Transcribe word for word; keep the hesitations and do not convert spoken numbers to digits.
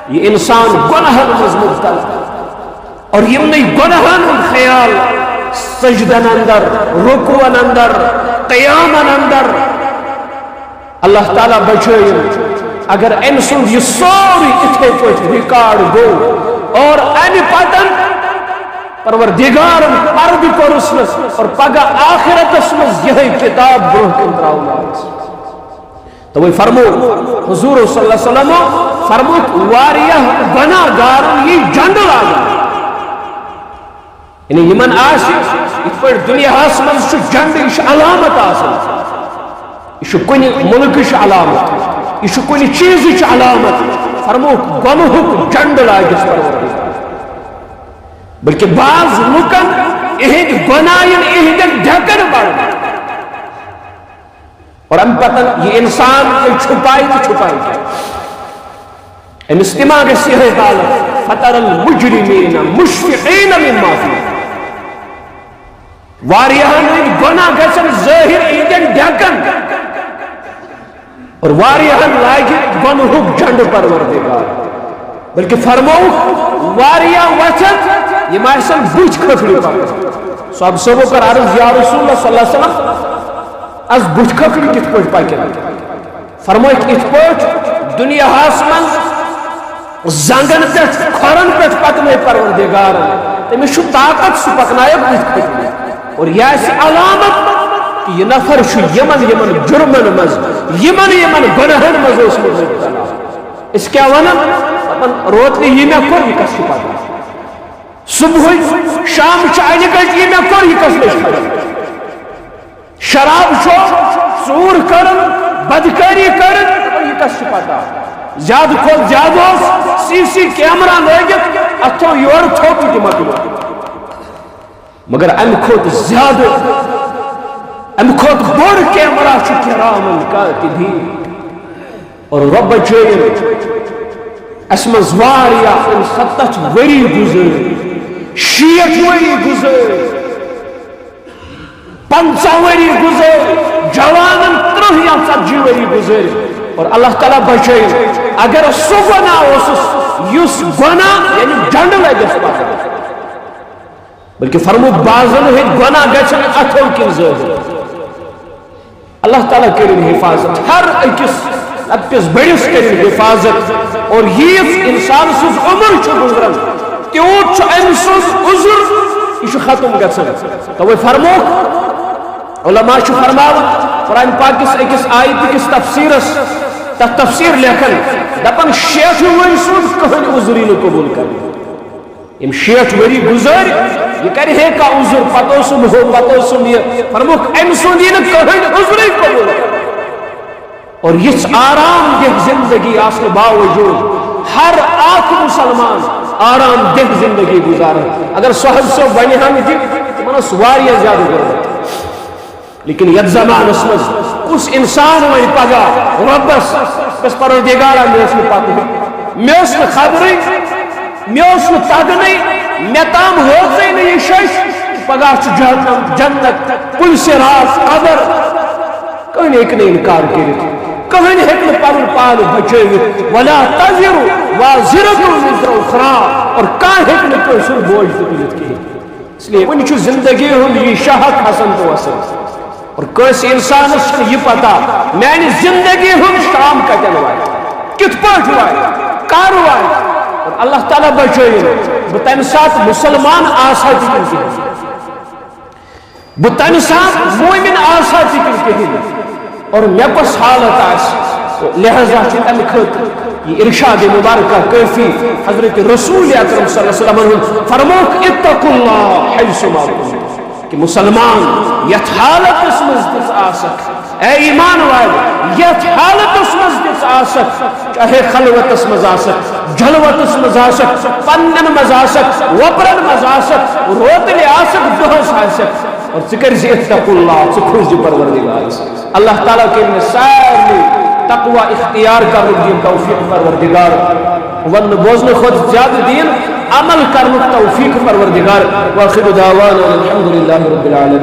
یہ انسان گناہن منٛز مبتلا، اور یمنٕے گناہن ہُنٛد خیال سجدن اندر، رکوعن اندر، قیامن اندر۔ اللہ تعالیٰ بچٲیِن۔ اگر أمۍ سُنٛد یہِ سورُے یِتھے پٲٹھۍ ریکارڈ گوٚو اور اَمہِ پتن پروردگارن پردٕ کوٚرُس نہٕ اور پگاہ آخرتس منٛز یِہے کتاب برونٛہہ کُن ترٛاونہٕ آیس۔ توے فرمو حضور صلی اللہ علیہ وسلم، فرمووُکھ، واریاہ گناہ گارن یی جنڈٕ لاگنہٕ۔ یعنی یمن آسہِ یِتھ پٲٹھۍ دنیاہس منٛز چھُ جنڈٕ، یہِ چھُ علامت آسان، یہِ چھُ کُنہِ مُلکٕچ علامت، یہِ چھُ کُنہِ چیٖزٕچ علامت۔ فرمووُکھ، گۄنہُک جنڈٕ لاگٮ۪س پروردگار۔ بلکہ بعض لُکن اِہِنٛدۍ گۄناہ یِن اِہِنٛدٮ۪ن ڈٮ۪کن بڑنہٕ۔ اور امہِ پتہٕ یہِ انسان تیٚلہِ چھُپایہِ تہٕ چھُپایہِ کیٛاہ؟ أمِس تہِ ما گژھِ یِہے حالت؟ فتر المجرمین مشفقین مما فیہ۔ واریاہن ہٕنٛدۍ گۄناہ گژھن ظٲہر یِہنٛدٮ۪ن ڈٮ۪کن، اور واریاہن لاگہِ گۄنہُک جنڈٕ پروردگار۔ بلکہ فرمووُکھ، واریاہ وۄتھن، یِم آسن بُتھۍ کھکھرِ پکان۔ صحابہ صٲبو کٔر عرض، یا رسول اللہ صلی اللہ علیہ وسلم، از بُتھۍ کھکھرِ کِتھ پٲٹھۍ پکن؟ فرمٲیِکھ، یِتھ پٲٹھۍ دُنیاہس منٛز زنگن پٮ۪ٹھ، کھۄرن پٮ۪ٹھ پکنٲے پروردگارن، تٔمِس چھُ طاقت، سُہ پکنایہِ بُتھۍ کھکھرِ۔ اور یہِ آسہِ علامت کہِ یہِ نفر چھُ یِمن، یِمن جُرمن منٛز، یِمن، یِمن گۄناہن منٛز اوسمُت مُبتلا۔ أسۍ کیٛاہ ونان؟ دپان، روتلہِ یہِ مےٚ کوٚر، یہِ کس چھُ پتہ؟ صبحٕچ، شامچہِ انہِ گٔٹۍ یہِ مےٚ کوٚر، یہِ کس چھُ پتہ؟ شراب چھُ، ژوٗر کٔرٕن، بدکٲری کٔرٕن، یہِ کس چھُ پتہ؟ زیادٕ کھۄتہٕ زیادٕ اوس سی سی کیمرہ لٲگِتھ، اتھ تھوٚو یورٕ تھوٚپ تہِ مۄکلیو۔ مگر امہِ کھۄتہٕ زیادٕ، امہِ کھۄتہٕ بوٚڑ کیمرہ چھُ کرامن کاتبین۔ اور رۄب بچٲیِن، اسہِ منٛز واریاہ أمۍ ستتھ ؤری گُزٲرۍ، شیٹھ ؤری گُزٲرۍ، پنژاہ ؤری گُزٲرۍ، جوانن ترٕٛہ یا ژتجی ؤری گُزٲرۍ۔ اور اللہ تعالیٰ بچٲیِن، اگر سُہ گۄناہ اوسُس، یُس گۄناہ یعنی جنڈٕ لگٮ۪س پتہٕ۔ بلکہ فرموو، بعضن ہٕنٛدۍ گۄناہ گژھن اتھو کِنۍ ظٲہر۔ اللہ تعالیٰ کٔرِن حفاظت، ہر أکِس لۄکٹِس بٔڑِس کٔرِن حفاظت۔ اور ییٖژ انسان سٕنٛز عمر چھُ گُزران، تیوٗت چھُ أمۍ سُنٛد عذر، یہِ چھُ ختم گژھان۔ توے فرمووُکھ، علماء چھِ فرماوان، قرآن پاک کِس أکِس آیتہِ کِس تفسیرس، تتھ تفسیر لیکھان، دپان، شیٹھ وُہٕرۍ سُنٛد کٕہٕنۍ عذر یی نہٕ قبول کرنہٕ۔ یِم شیٹھ ؤری گُزٲرۍ، یہِ کرِ ہے کانٛہہ عذر، پتہٕ اوسُم ہُہ، پتہٕ اوسُم یہِ۔ فرمووُکھ، أمۍ سُنٛد یی نہٕ کٕہٕنۍ عذرٕے قبول۔ اور یِژھ آرام دہ زندگی آسنہٕ باوجود ہر اکھ مسلمان آرام دہ زندگی گُزاران۔ اگر صاحب صٲب ونہِ ہا نہٕ تہِ، تِمن اوس واریاہ زیادٕ غربت۔ لیکن یتھ زمانس منٛز کُس انسان وۄنۍ پگاہ رۄبس، بس پروردگارا، مےٚ ٲس نہٕ پتہٕے، مےٚ ٲس نہٕ خبرٕے، مےٚ اوس نہٕ تگنٕے، مےٚ تام وٲژٕے نہٕ یہِ شش، پگاہ چھُ جہنم، جنت، پُلہِ صراط، قبر، کٕہٕنۍ ہیٚکہِ نہٕ انکار کٔرِتھ، کٕہٕنۍ ہیٚکہِ نہٕ پنُن پان بچٲوِتھ۔ ولا تزر وازرة وزر أخرى، اور کانٛہہ ہیٚکہِ نہٕ کٲنٛسہِ ہُنٛد بوج تہِ تُلِتھ کِہیٖنۍ۔ اس لیے وۄنۍ چھُ زندگی ہُنٛد یہِ شاہ کھسان توسہٕ۔ اور کٲنٛسہِ انسانس چھنہٕ یہِ پتہ، میانہِ زندگی ہُنٛد شام کتٮ۪ن واتہِ، کِتھ پٲٹھۍ واتہِ، کر واتہِ۔ اور اللہ تعالیٰ بچٲیِن، بہٕ تمہِ ساتہٕ مسلمان آسہٕ ہا تہِ کِنہٕ کِہیٖنۍ، بہٕ تمہِ ساتہٕ مومن آسہٕ ہا تہِ کِنہٕ کِہیٖنۍ۔ اور مےٚ کۄس حالت آسہِ، لہذا چھُ تمہِ خٲطرٕ یہِ ارشاد مبارکہ کٲفی حضرت رسول اکرم صلی اللہ علیہ وسلم ہُنٛد فرمووُکھ، اتقوا اللہ حیثما کنتم، کہ مسلمان یتھ حالتس منٛز تہِ ژٕ آسکھ، اے ایمان والے، یتھ حالتس منٛز تہِ ژٕ آسکھ، چاہے خلوتس منٛز آسکھ، جلوتس منٛز آسکھ، پنن منٛز آسکھ، وۄپرن منٛز آسکھ، روتلہِ آسکھ، دۄہس آسکھ، اور ژٕ کٔرۍ زِ اتقوا اللہ، ژٕ کھوٗژ زِ پروردگارس۔ اللہ تعالیٰ کٔرِنۍ سارنٕے تقوی اختیار کرنُک دِیِن توفیق پروردگار۔ وننہٕ بوزنہٕ کھۄتہٕ زیادٕ دِیِن عمل کرنُک توفیق پروردگار۔ وآخر دعوانا الحمد للہ رب العالمین۔